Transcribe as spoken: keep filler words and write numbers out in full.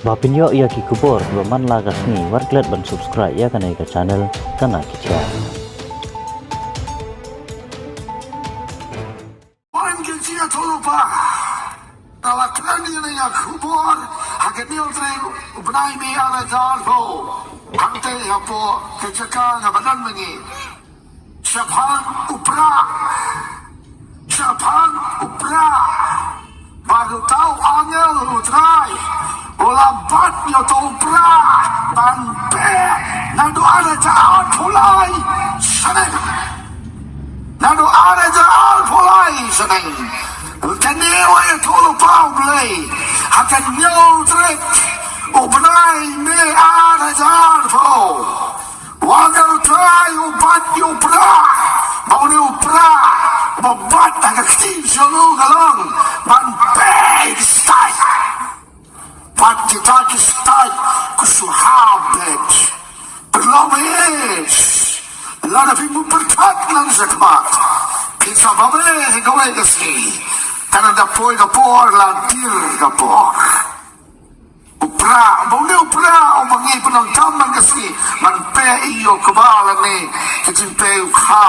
Ba pynïoh ïa ki khubor kiba man la ka sngi, wat klet ban subscribe ïa kane ka channel Kana Ki Jaiñ. Wan ki jingïathuhlypa. Nga la kren ïa kane ka khubor ha ka hynñiew tarik u bnai May ar hajar arphew. Hangtei hapoh ka jaka nga ba don mynne. Shaphang u Prah. Shaphang u Prah. Bad uta u angel u Trai u la bat ïa uta u Prah ban peh naduh ar hajar arphew lai snem. Naduh ar hajar arphew lai snem. Kane u ïathuhlypa u Blei ha ka hynñiew tarik u bnai May ar hajar arphew. Wan u Trai u bat ïa u Prah. Ba une u Prah ba bat ha ka kti jong u ka long ban peh ïa ki stait. Bad kita ki stait ki shu hap beit. Pynlong beit. Lada phi mut pyrkhat nang shakhmat, phin sa bam beit ha kawei ka sngi. Kan ym da poi ka por la dier ka por. U Prah, ba une u Prah uba ngi pyndonkam man ka sngi ban peh ïa u kba lane ka jingpeh u kha